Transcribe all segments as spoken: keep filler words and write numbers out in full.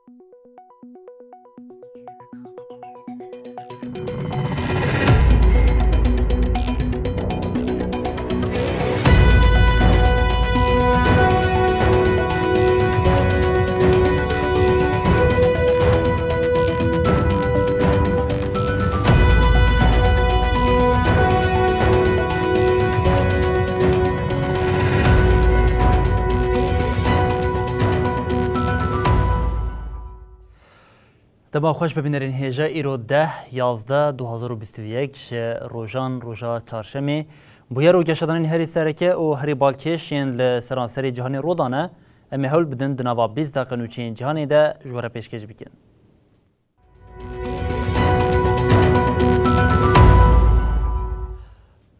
Dema xweş be bînerên hêja, îro deh yazdeh du hazar û bîst û yek ji rojan roja çarşemê. Bûyer û geşedanên herî sereke û herî balkêş yên li seranserê cîhanê rû dane. Em ê hewl bidin di nava bîst deqe nûçeyên cîhanê de ji we re pêşkêş bikin.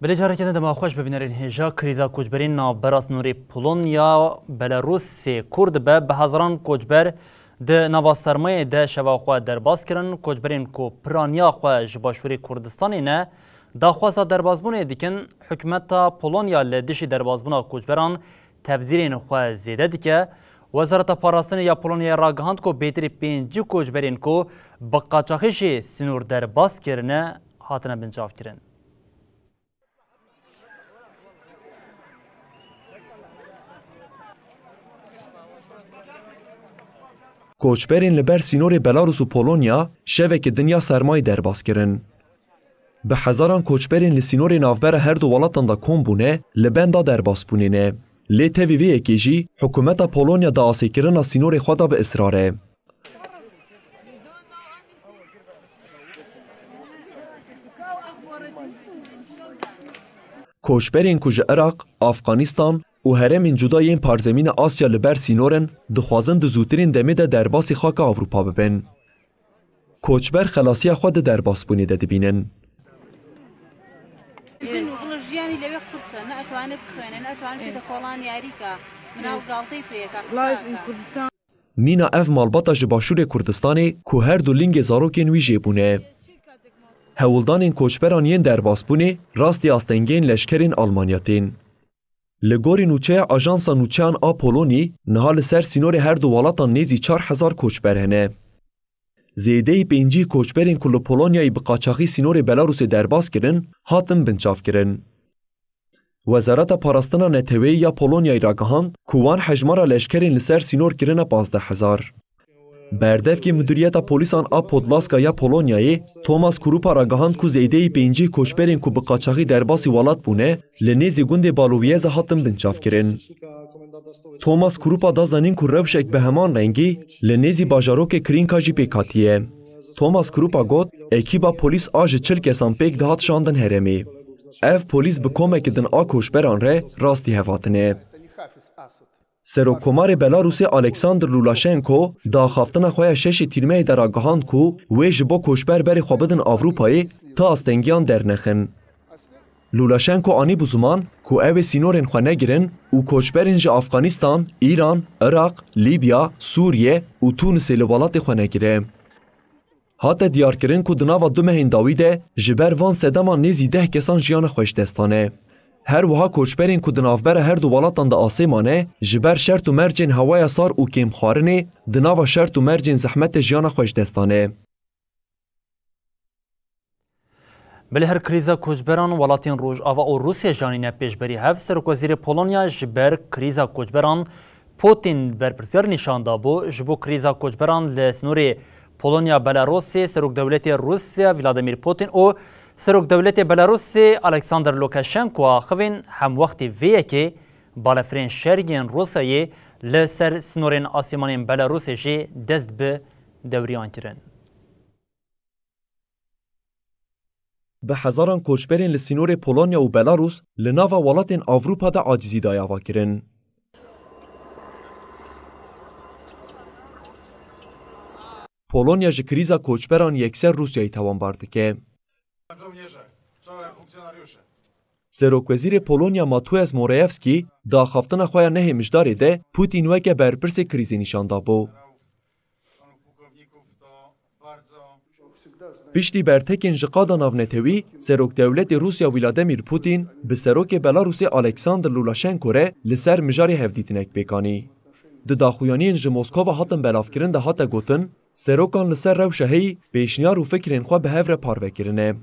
Belê careke din dema xweş be bînerên hêja, krîza koçberên navbera sînorê Polonya Belarusê kûr dibe. Bi hezaran koçber di nava sermayê de şeva xwe derbas kirin. Koçberên ku piraniya xwe ji Başûrê Kurdistanê ne, daxwaza derbasbûnê dikin. Hikûmeta Polonya li dijî derbasbûna koçberan tevzîrên xwe zêde dike. Wezareta Parastinê ya Polonyayê ragihand ku bêtirî pêncî koçberên ku bi qaçaxî ji sînor derbas kirine, hatine bincavkirin. Koçberên li ber sînorê Belarus û Polonya şevekî din ya sermayî derbas kirin. Bi hezaran koçberên li sînorê navbera her du welatan de kom bûne, li benda derbasbûnê ne. Lê tevî vê yekê jî hikûmeta Polonya di asêkirina sînorê xwe de bi israr e. Koçberên ku ji Iraq, Afganistan û herêmên cuda yên parzemîna Asya li ber sînor in, dixwazin di zûtirîn demê de derbasî xaka Ewropa bibin. Koçber xelasiya xwe di derbasbûnê de dibînin. Bin û bila jiyanî lewê qurs e, ne etwane bixwêne, ne etwane biçe kolan yarîka, min ew galtey pê yeka, qisaka. Mîna ev malbata ji Başûrê Kurdistanê ku her du lingê zarokên wî jê bûne. Hewldanên koçberan yên derbasbûnê rastî astengiyên leşkerên Almanya tên. Li gorî nûçeya Ajansa Nûçeyan a Polonî, niha li ser sînorê her du welatan nêzî çar hezar koçber hene. Zêdeyî pêncî koçberên ku li Polonyayê bi qaçaxî sînorê Belarusê derbas kirin, hatin binçavkirin. Wezareta Parastina Neteweyî ya Polonyayê ragihand ku wan hejmara leşkerên li ser sînor kirine pazdeh hezar. Berdevkê Midûriyeta Polîsan a Podlaska ya Polonyayê, Thomas Krupa ragihand ku zêdeyî pêncî koçberên ku bi qaçaxî derbasî welat bûne, li nêzî gundê Balovieza hatin binçavkirin. Thomas Krupa da zanîn ku rewşek bi heman rengî li nêzî bajarokê Krînka jî pêk hatiye. Thomas Krupa got, ekîba polîs a ji çil kesan pêk dihat şandin herêmê. Ev polîs bi komekî din a koçberan re rastî hev hatine. Serokkomarê Belarusê Alexander Lukaşenko di axaftina xwe ya şeşê tîrmehê de ragihand ku wê ji bo koçber berê xwe bidin Ewropayê, ti astengiyan dernexin. Lukaşenko anî bi ziman ku ew ê sînorên xwe negirin û koçberên ji Afganistan, Îran, Iraq, Lîbya, Sûriye û Tûnisê li welatê xwe negire. Hate diyarkirin ku di nava du mehên dawî de ji ber van sedeman nêzî deh kesan jiyana xwe ji dest dane. Her wiha koçberên ku di navbera her du welatan de asê mane, ji ber şert û mercên hewaya sar û kêmxwarinê di nava şert û mercên zehmetê jiyana xwe ji dest dane. Belê her krîza koçberan welatên Rojava û Rûsya jî anîne pêşberî hev. Serokwezîrê Polonya ji ber krîza koçberan Putin berpirsiyar nîşan dabû. Ji bo krîza koçberan li sînorê Polonya-Belarusê Serokdewletê Rûsya Vladimir Putin û Serokdewletê Belarusê Alexander Lukashenko axivên hemwextî vê yekê balefirên şer yên Rûsyayê li ser sînorên asîmanên Belarusê jî dest bi dewriyan kirin. Bi hezaran koçberên li sînorê Polonya û Belarus li nava welatên Ewropa de acizî daye avakirin. Polonya ji krîza koçberan yekser Rûsyayê tawanbar dike. Żołnierze, czołem funkcjonariusze. Serokwezîrê Polonya Mateusz Morawiecki di axaftina xwe ya nehê Mijdarê de Putin weke berpirsê krîzê nîşan dabû. Piştî bertekên ji qada navnetewî, Serokdewletê Rûsya Vladimir Putin bi Serokê Belarusê Alexander Lukashenko re li ser mijarê hevdîtinek pêk anî. Di daxuyaniyên ji Moskova hatin belavkirin de hate gotin, serokan li ser rewşa heyî pêşniyar û fikrên xwe bi hev re parve kirine.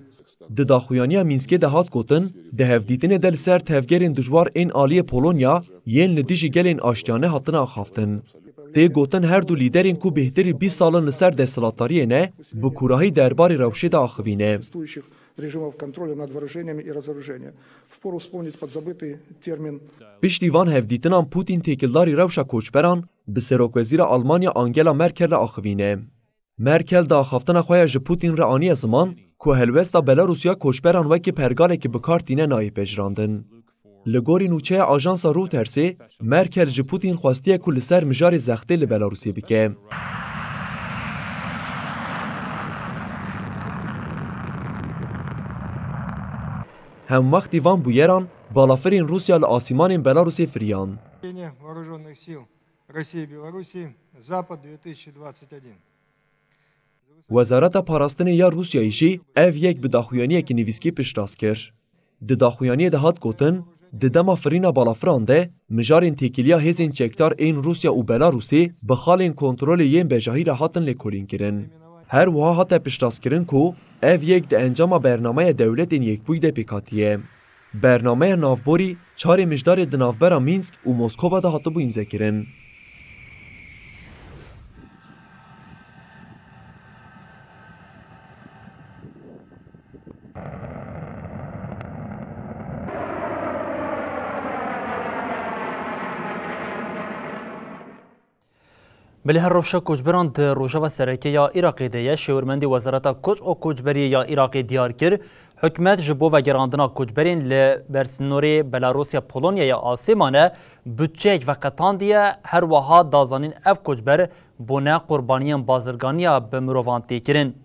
Di daxuyaniya Mînskê de hat gotin, di hevdîtinê de li ser tevgerên dijwar ên aliyê Polonya yên li dijî gelên aştiyane hatine axaftin. Tê gotin her du lîderên ku bêhtirî bîst sal in li ser desthilatdariyê ne, bi kûrahî derbarê rewşê de axivîne. Режимов контроля над вооружениями и разоружения. Впору вспомнить подзабытый термин. Piştî van hevdîtinan Putin têkildarî rewşa koçberan bi Serokwezîra Almanya Angela Merkel re axivîne. Merkel di axaftina xwe ya ji Putin re aniye ziman ku helwesta Belarusya koçberan wekî pergalekî bi kar tîne nayê pejirandin. Li gorî nûçeya ajansa Reutersê, Merkel ji Putin xwestiye ku li ser mijarê zextê li Belarusê bike. Hemwextî van bûyeran, balafirên Rûsya li asîmanên Belarusê firiyan. Вооружённых сил России и Белоруссии, Запад две тысячи двадцать один. Wezareta Parastinê ya Rûsyayê jî ev yek bi daxuyaniyekî nivîskî piştrast kir. Di daxuyaniyê de hat gotin, di dema firîna balafiran de mijarên têkiliya hêzên çekdar ên Rûsya û Belarusê bi xalên kontrolê yên bejahî re hatin lêkolînkirin. Her wiha hate piştrastkirin ku ev yek di encama bernameya Dewletên Yekbûyî de pêk hatiye. Bernameya navborî çarê mijdarê di navbera Mînsk û Moskova de hatibû îmzekirin. Belê her rewşa koçberan di rojeva sereke ya Iraqê de ye. Şêwirmendê Wezareta Koç û Koçberiyê ya Iraqê diyar kir, hikûmet ji bo vegerandina koçberên li ber sînorê Belarusya Polonyaya asê mane budçeyek veqetandiye, her wiha da zanîn ev koçber bûne qurbaniyên bazirganiya bi mirovan tê kirin.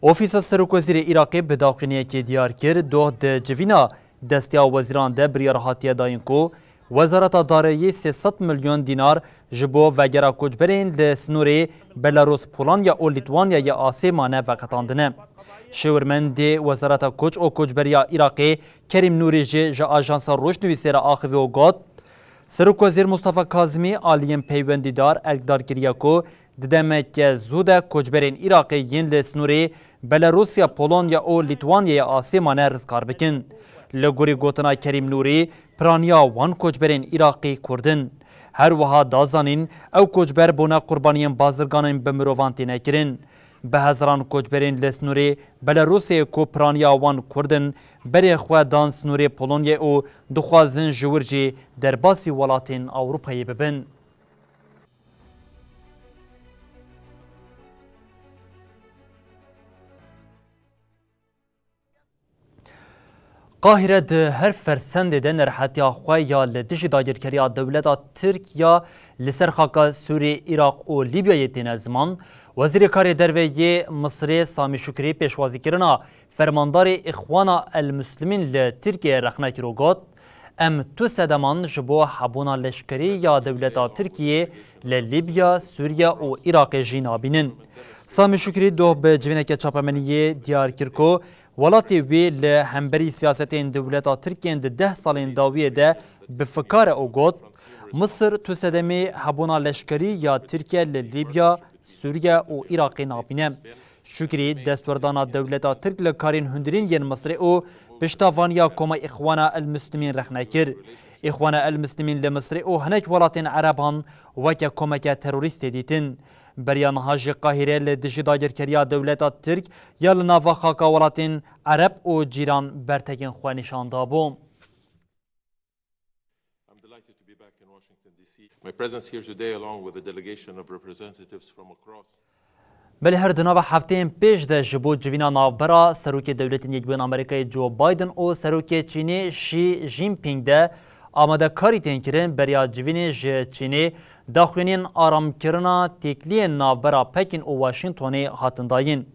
Ofîsa Serokwezîrê Iraqê bi daxuyaniyekê diyar kir, doh di civîna Desteya Wezîran de biryar hatiye dayîn ku Wezareta Dareyî sê sed milyon dînar ji bo vegera koçberên li sînorê Belarus, Polonya û Lîtwanyayê asê mane veqetandine. Şêwirmendê Wezareta Koç û Koçberiya Iraqê Kerîm Nûrî jî ji ajansa Rojnivîsê re axivî û got, Serokwezîr Mustafa Kazimî aliyên peywendîdar erkdar kiriye ku di demeke zû de koçberên Iraqê yên li sînorê Belarusya, Polonya û Lîtwanyayê asê mane rizgar bikin. Li gorî gotina Kerîm Nûrî, piraniya wan koçberên Iraqî Kurd in. Her wiha da zanîn, ew koçber bûne qurbaniyên bazirganên bi mirovan têne kirin. Bi hezaran koçberên li sînorê Belarusê ku piraniya wan Kurd in, berê xwe dan sînorê Polonyayê û dixwazin ji wir jî derbasî welatên Ewropayê bibin. Qahîre di her fersendê de nerhetiya xwe ya li dijî dagirkeriya dewleta Tirk ya li ser xaka Sûrî, Iraq û Lîbyayê têne ziman. Wezîrê Karê Derve yê Misirê Samî Şukrî pêşwazîkirina fermandarê Îxwana El Muslimîn li Tirkiyeyê rexne kir û got, Em tu sedeman ji bo hebûna leşkerî ya dewleta Tirkiyê li Lîbya, Sûriye û Iraqê jî nabînin. Samî Şukrî doh bi civîneke çapemeniyê diyar kir ku welatê wî li hemberî siyasetên dewleta Tirkiyê di deh salên dawiyê de bi fikar e û got, Misir tu sedemê hebûna leşkerî ya Tirkiye li Lîbya, Sûriye û Iraqê nabîne. Şukrî destwerdana dewleta Tirk li karên hundirîn yên Misirê û piştavaniya Koma Îxwana El Muslimîn rexne kir. Îxwana El Muslimîn li Misirê û hinek welatên Ereban weke komeke terorîst tê dîtin. Beriya niha jî Qahîre li dijî dagirkeriya dewleta Tirk ya li nava xaka welatên Ereb û cîran bertekên xwe nîşan dabû. I'm delighted to be back in Washington, D C. My presence here today, along with a delegation of representatives from across Belê her di nava hefteyên pêş de ji bo civîna navbera Serokê Dewletên Yekbûyên Amerîkayê Joe Biden û Serokê Çînê Xi Jinping de amadekarî tên kirin, beriya civînê ji Çînê daxuyaniyên aramkirina têkiliyên navbera Pekîn û Washingtonê hatin dayîn.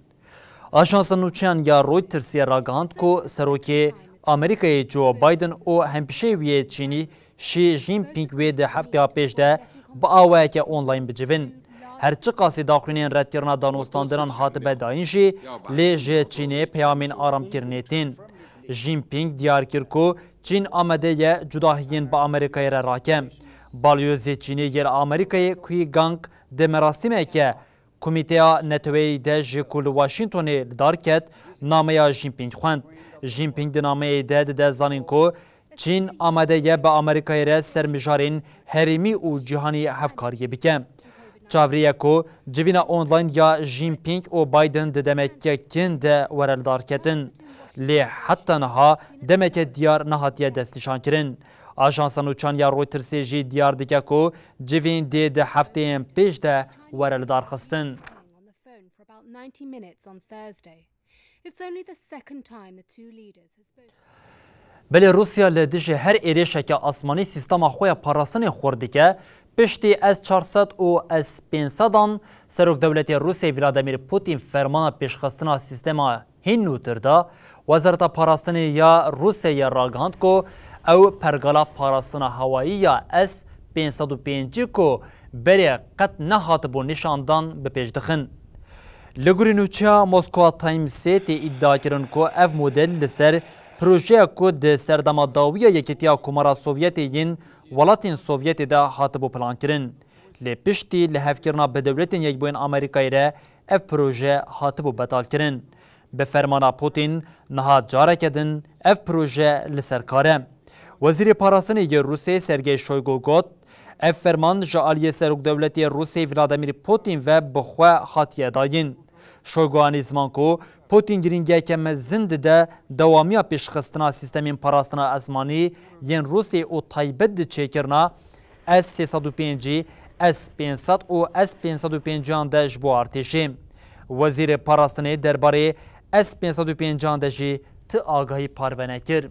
Ajansa nûçeyan ya Reutersê ragihand ku Serokê Amerîkayê Joe Biden û hempîşeyê wî yê Çînî Xi Jinping wê di hefteya pêş de bi awayeke online bicivin. Her çiqasî daxuyaniyên redkirina danûstandinan hatibe dayîn jî, lê ji Çînê peyamên aramkirinê tên. Jinping diyar kir ku Çîn amade ye cudahiyên bi Amerîkayê re rake. Balyozê Çînê yê li Amerîkayê Qi Gang di merasîmeke Komîteya Neteweyî de ji ku li Washingtonê li dar ket, nameya Jinping xwend. Jinping di nameyê de dide zanîn ku Çîn amade ye bi Amerîkayê re ser mijarên herêmî û cîhanî hevkariyê bike. Çavrî ye ku civîna online ya Jinping û Biden di demeke kin de were li dar ketin. Lê heta niha demeke diyar nehatiye destnîşankirin. Ajansa nûçan ya Reutersê jî diyar dike ku civîn dê di hefteyên pêş de were lidarxistin. On the phone for about ninety minutes on Thursday. It's only the second time the two leaders have spoken. Belê Rûsya li dijî her êrişeke asmanî sîstema xwe ya parastinê xurt dike. Piştî S çar sed û S pênc sed an, Serokdewletê Rûsê Vladimir Putin fermana pêşxistina sîstema hîn nûtir da. Wezareta Parastinê ya Rûseyê ragihand ku ew pergala parastina hewayî ya S pênc sed û pêncî ku berê qet nehatibû nîşandan bi pêş dixin. Li gorî nûçeya Moskwa Timesê tê îdiakirin ku ev model li ser projeya ku di serdema dawî ya Yekîtiya Komara Sovyetê yên welatên Sovyetê de hatibû plankirin. Lê piştî lihevkirina bi dewletên Yekbûyên Amerîkayê re ev proje hatibû betalkirin. Bi fermana Putin niha careke din ev proje li ser kar e. Wezîrê Parastinê yê Rûsê Sergey Shoygu got, ev ferman ji aliyê Serokdewletê Rûsê Vladimir Putin ve bi xwe hatiye dayîn. Shoygu anî ziman ku Putin girîngiyeke mezin dide dewamiya pêşxistina sîstemên parastina esmanî yên Rûsê û taybet di çêkirina S sê sed û pêncî, S pênc sed û S pênc sed û pêncî an de ji bo artêşê. Wezîrê Parastinê derbarê S pênc sed û pêncî an de jî ti agahî parve nekir.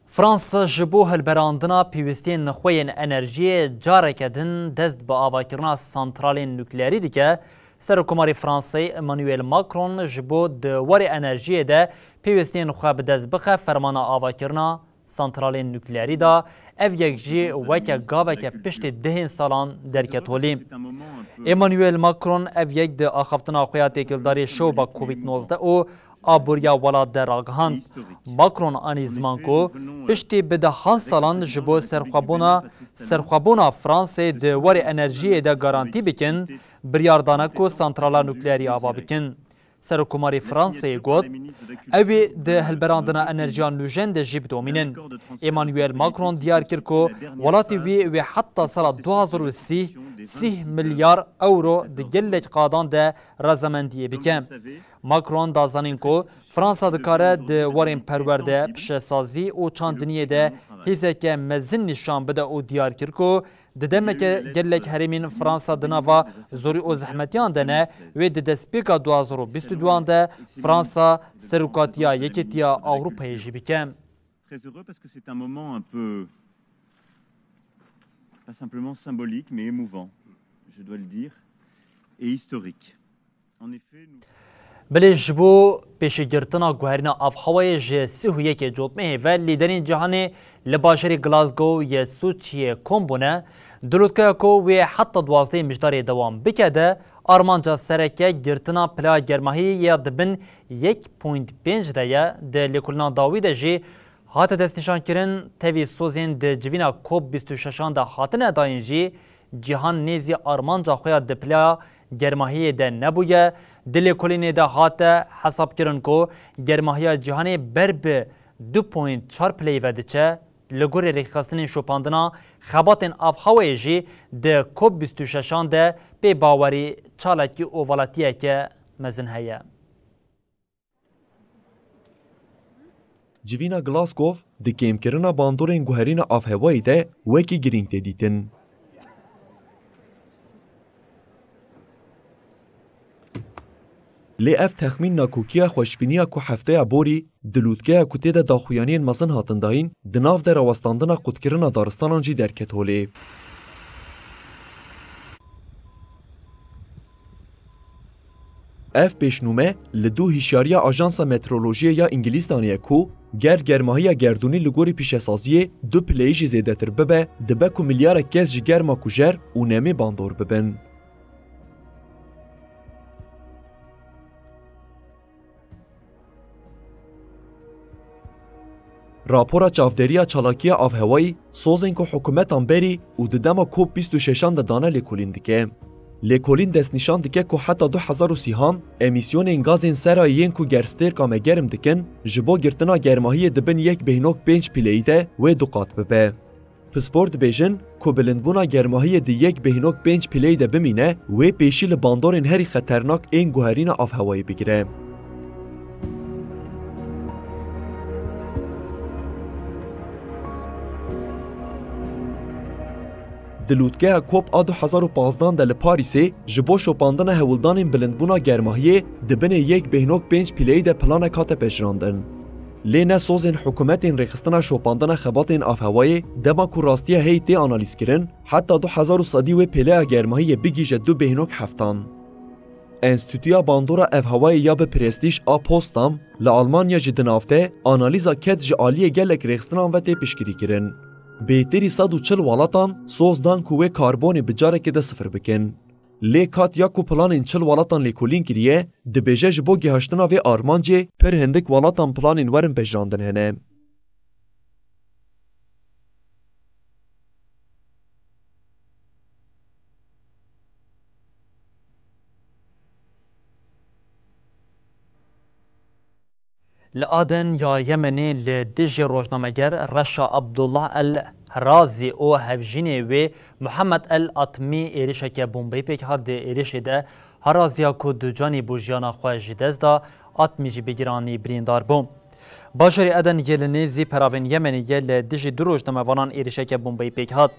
Fransa ji bo hilberandina pêwîstiyên xwe yên enerjiyê careke din dest bi avakirina santralên nukleerî dike. Serokkomarê Fransayê Emmanuel Macron ji bo di warê enerjiyê de pêwîstiyên xwe bi dest bixe, fermana avakirina santralên nukleerî da. Ev yek jî weke gaveke piştî dehên salan derket holê. Emmanuel Macron ev yek di axaftina xwe ya têkildarî şoba Covid nozdeh û aboriya welat de ragihand. Macron anî ziman ku piştî bi dehan salan ji bo serxwebûna, serxwebûna Fransê di warê enerjiyê de garantî bikin, biryar dane ku santrala nukleerî ava bikin. Serokkomarê Fransayê got, ew ê di hilberandina enerjiya nûjen de jî bidomînin. Emmanuel Macron diyar kir ku welatê wî wê heta sala du hazar û sî sîh milyar euro di gelek qadan de razamendiyê bike. Macron da zanîn ku Fransa dikare di warên perwerde, pişesazî û çandiniyê de hêzeke mezin nîşan bide û diyar kir ku di demeke gelek herêmên Fransa di nava zorî û zehmetiyan de ne, wê di destpêka du hazar û bîst û duan de Fransa serokatiya Yekîtiya Ewropayê jî bike. Très heureux parce que c'est un moment un peu, pas simplement symbolique, mais émouvant, je dois le dire, et historique. En effet, nous Belê ji bo pêşîgirtina guherîna avhewayê ji sî û yekê Cotmehê ve lîderên cîhanê li bajarê Glasgow yê Sûçiyê kom bûne. Dilûtkeya ku wê heta duwazdehê Mijdarê dewam bike de armanca sereke girtina pila germahiyê ya di bin yek point pênc de ye. Di lêkolîna dawî de jî hate destnîşankirin, tevî sozên di civîna COP bîst û şeşan de hatine dayîn jî, cîhan nêzî armanca xwe ya di pila germahiyê de nebûye. Di lêkolînê de hate hesabkirin ku germahiya cîhanê ber bi du point çar pileyî ve diçe. Li gorî rêkxistinên şopandina xebatên avhewayê jî di COP bîst û şeşan de pê bawerî çalakî û velatiyeke mezin heye. Civîna Glasgow di kêmkirina bandorên guherîna avhewayê de wekî girîng tê dîtin. Lê ev texmîn nakokiya xweşbîniya ku hefteya borî di lûtkeya ku tê de daxuyaniyên mezin hatin dayîn, di nav de rawestandina qutkirina daristanan jî derket holê. Ev pêşnûme li dû hişyariya Ajansa Meteorolojiyê ya Îngilîstanê ye ku ger germahiya gerdûnî li gorî pîşesaziyê du pileyî jî zêdetir bibe, dibe ku milyarek kes ji germa kujer û nemê bandor bibin. Rapora çavdêriya çalakiya avhewayî sozên ku hikûmetan berî û di dema COP bîst û şeşan de dane lêkolîn dike. Lêkolîn destnîşan dike ku heta du hezar û sîhan emîsyonên gazên serayî yên ku gerstêrka me germ dikin, ji bo girtina germahiyê di bin yek bêhnok pênc pîleyî de wê du qat bibe. Pispor dibêjin ku bilindbûna germahiyê di yek bêhnok pênc pîleyî de bimîne, wê pêşî li bandorên herî xeternak ên guherîna avhewayê bigire. Di lûtkeya COP a du hezar û panzdan de li Parîsê ji bo şopandina hewldanên bilindbûna germahiyê di binê yek bêhnok pênc pîleyî de planek hate pejirandin. Lê ne sozên hikûmetên rêxistina şopandina xebatên avhewayê dema ku rastiya heyî tê analîzkirin, heta du hezar û sedî wê pêleya germahiyê bigihîje du bêhnok heftan. Enstîtuya Bandora Evhewayê ya bi prestîj a Potsdam li Almanya jî di nav de analîza ked ji aliyê gelek rêxistinan ve tê piştgirîkirin. Bêtirî sed û çil welatan soz dan ku wê karbonê bi carekê de sifir bikin. Lê kat ya ku planên çil welatan lêkolîn kiriye, dibêje ji bo gihaştina vê armancê pir hindik welatan planên werin pejirandin hene. Li Aden ya Yemenê li dijî rojnameger Reşa Abdullah El Herazî û hevjînê wê Muhammed El Atmî êrişeke bombeyî pêk hat. Di êrişê de Herazî ya ku ducanî bû jiyana xwe ji dest da, Atmî jî bi giranî birîndar bû. Bajarê Eden yê li nêzî peravên Yemenê ye, li dijî du rojnamevanan êrişeke bombeyî pêk hat.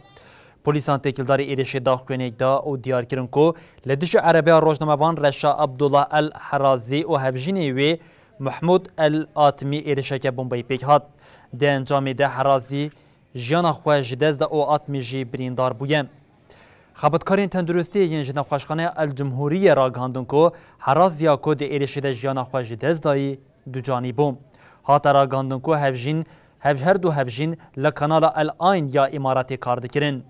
Polîsan têkildarî êrişê daxuyaniyek da û diyar kirin ku li dijî erebeya rojnamevan Reşa Abdullah El Herazî û hevjînê wê Mehmûd El Atmî êrişeke bombeyî pêk hat. Di encamê de Herazî jiyana xwe ji dest da û Atmî jî birîndar bûye. Xebatkarên tenduristiyê yên ji nexweşxaneya El Cumhuriyê ragihandin ku Herazî ya ku di êrişê de jiyana xwe ji dest dayî, ducanî bû. Hate ragihandin ku hevjîn, hev-, her du hevjîn li kanala El Ayn ya Îmaratê kar dikirin.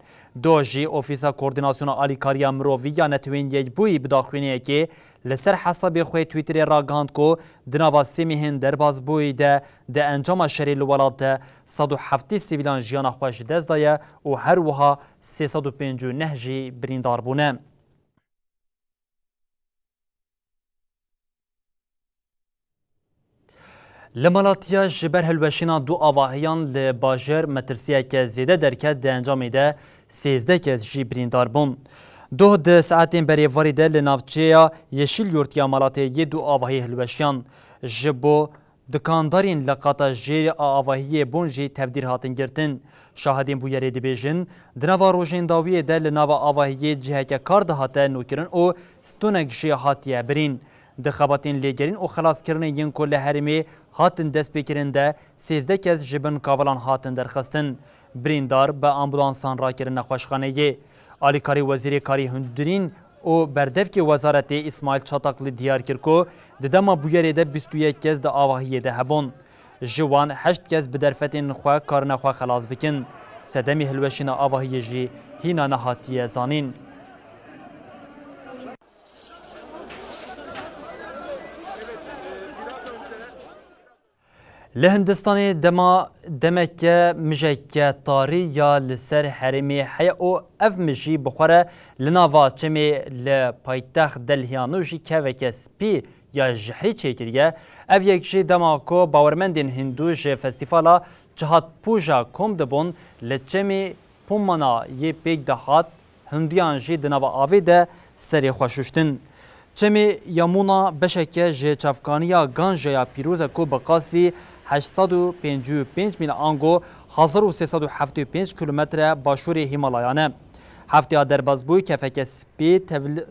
Do jî Ofîsa Koordînasyona Alîkariya Mirovî ya Netewên Yekbûyî bi daxuyaniyekê li ser hesabê xwe Twitterê ragihand ku di nava sê mehên derbasbûyî de di encama şerê li welat de sed û heftê sivîlan jiyana xwe ji dest daye û her wiha sê sed û pêncî û neh jî birîndar bûne. Li Malatya ji ber hilweşîna du avahiyan li bajêr metirsiyeke zêde derket, di encamê de sêzdeh kes jî birîndar bûn. Doh di saetên berêvarî de li navçeya Yeşilyurt ya Malatê yê du avahî hilweşiyan. Ji bo dikandarên li qata jêrê a avahiyê bûn jî tevdîr hatin girtin. Şahidên bûyerê dibêjin, di nava rojên dawiyê de li nava avahiyê ciheke kar dihate nûkirin û stûnek jî hatiye birîn. Di xebatên lêgerîn û xelaskirinê yên ku li herêmê hatin destpêkirin de sêzdeh kes ji bin kavilan hatin derxistin. Birîndar bi ambulansan rakirin nexweşxaneyê. Alîkarî Wezîrê Karê Hundirîn û Berdevkê Wezaretê Îsmaîl Çatakli diyar kir ku di dema bûyerê de bîst û yek kes di avahiyê de hebûn. Ji wan heşt kes bi derfetên xwe karine xwe xelas bikin. Sedemê hilweşîna avahiyê jî hîna nehatiye zanîn. Li Hindistanê dema demeke mijeke tarî ya li ser herêmê heye û ev mij jî bi xwe re li nava çemê li paytext Delhiya nû jî keveke spî ya jehrî çêkiriye. Ev yek jî dema ku bawermendên Hindû ji festîvala Çhat Puja kom dibûn, li çemê Pumana yê pêk dihat, Hindiyan jî di nava avê de serê xwe şuştin. Çemê Yamûna beşeke ji çavkaniya Ganjaya pîroz e ku bi qasî heşt sed û pêncî û pênc mîl ango hezar û sê sed û heftê û pênc kilometre başûrê Hîmalayan e. Hefteya derbasbûyî kefeke spî tevl-,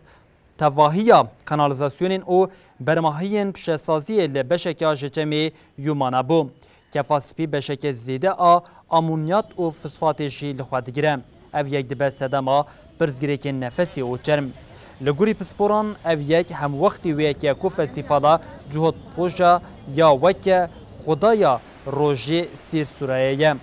tevahiya kanalizasyonên û bermahiyên pişesaziyê li beşeke ji çemê Yûmana bû. Kefa spî beşeke zêde a amonyat û fosfatê jî li xwe digire. Ev yek dibe sedema pirsgirêkên nefesê û çerm. Li gorî pisporan ev yek hemwextî wê yek e ku festîvala Cihot Poja ya weke xwedaya rojê Sîr Sureye ye.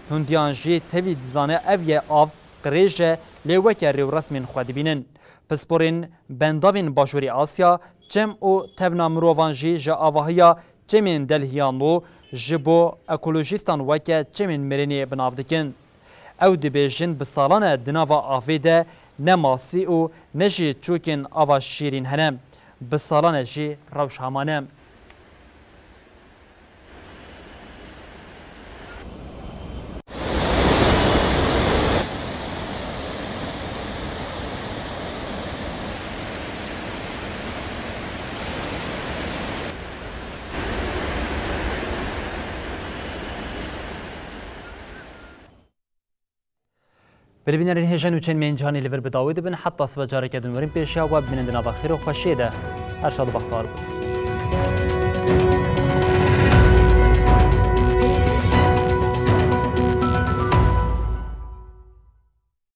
Hundiyan jî tevî dizane ev ye av qirêj e, lê weke rêwresmên xwe dibînin. Pisporên bendavên Başûrê Asya, çem û tevna mirovan jî ji avahiya çemên Delhiya Nû ji bo ekolojîstan weke çemên mirinê bi nav dikin. Ew dibêjin bi salan e di nava avê de ne masî û ne jî çûkên ava şîrîn hene. Bi salan e jî rewş haman e. Belê bînerên hêja, nûçeyên me yên cîhanê li vir bi dawî dibin. Heta sibe careke din werin pêşiya we, bimînin di nava xêr û xweşiyê de. Her şad û bextewar bin.